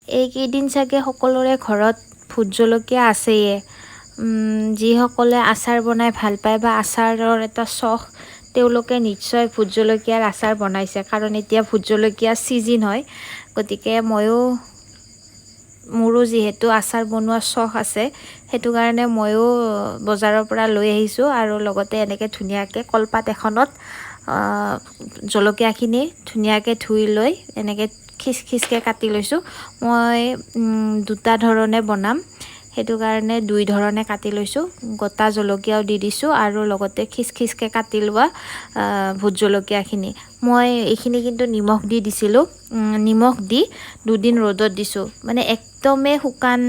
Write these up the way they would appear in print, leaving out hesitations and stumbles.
এইকেইদিন চাগে সকলোৰে ঘৰত ভোট জলকীয়া আছেয়ে। যিসকলে আচাৰ বনাই ভাল পায় বা আচাৰৰ এটা চখ, তেওঁলোকে নিশ্চয় ভোট জলকীয়াৰ আচাৰ বনাইছে, কাৰণ এতিয়া ভোট জলকীয়াৰ ছিজন হয়। গতিকে মোৰো যিহেতু আচাৰ বনোৱা চখ আছে, সেইটো কাৰণে ময়ো বজাৰৰ পৰা লৈ আহিছোঁ। আৰু লগতে এনেকৈ ধুনীয়াকৈ কলপাত এখনত জলকীয়াখিনি ধুনীয়াকৈ ধুই লৈ এনেকৈ খিচ খিচকৈ কাটি লৈছোঁ। মই দুটা ধৰণে বনাম, সেইটো কাৰণে দুই ধৰণে কাটি লৈছোঁ। গোটা জলকীয়াও দি দিছোঁ আৰু লগতে খিচ খিচকৈ কাটি লোৱা ভোট জলকীয়াখিনি। মই এইখিনি কিন্তু নিমখ দি দিছিলোঁ। নিমখ দি দুদিন ৰ'দত দিছোঁ, মানে একদমেই শুকান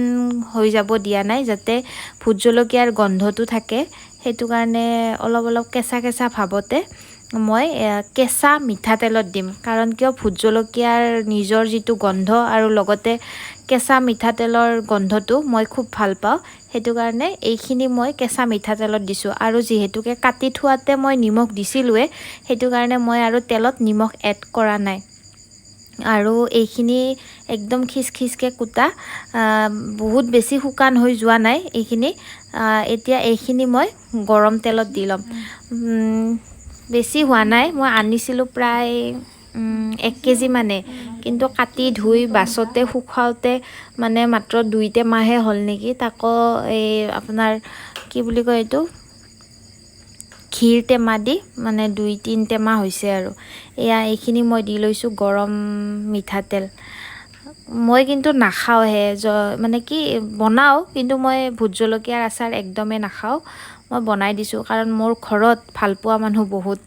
হৈ যাব দিয়া নাই, যাতে ভোট জলকীয়াৰ গোন্ধটো থাকে। সেইটো কাৰণে অলপ অলপ কেঁচা কেঁচা ভাৱতে মই কেঁচা মিঠাতেলত দিম। কাৰণ কিয়, ভোট জলকীয়াৰ নিজৰ যিটো গোন্ধ আৰু লগতে কেঁচা মিঠাতেলৰ গোন্ধটো মই খুব ভাল পাওঁ। সেইটো কাৰণে এইখিনি মই কেঁচা মিঠাতেলত দিছোঁ। আৰু যিহেতুকে কাটি থোৱাতে মই নিমখ দিছিলোঁৱে, সেইটো কাৰণে মই আৰু তেলত নিমখ এড কৰা নাই। আৰু এইখিনি একদম খিচ খিচকৈ কুটা, বহুত বেছি শুকান হৈ যোৱা নাই এইখিনি। এতিয়া এইখিনি মই গৰম তেলত দি ল'ম। বেছি হোৱা নাই, মই আনিছিলোঁ প্ৰায় 1 কেজি মানে, কিন্তু কাটি ধুই বাছতে শুকাওঁতে মানে মাত্ৰ 2 টেমাহে হ'ল নেকি। তাকো এই আপোনাৰ কি বুলি কয় এইটো, ঘিৰ টেমা দি মানে 2-3 টেমা হৈছে। আৰু এয়া এইখিনি মই দি লৈছোঁ গৰম মিঠাতেল। মই কিন্তু নাখাওঁহে, মানে কি বনাওঁ, কিন্তু মই ভোট জলকীয়াৰ আচাৰ একদমেই নাখাওঁ। মই বনাই দিছোঁ কাৰণ মোৰ ঘৰত ভালপোৱা মানুহ বহুত।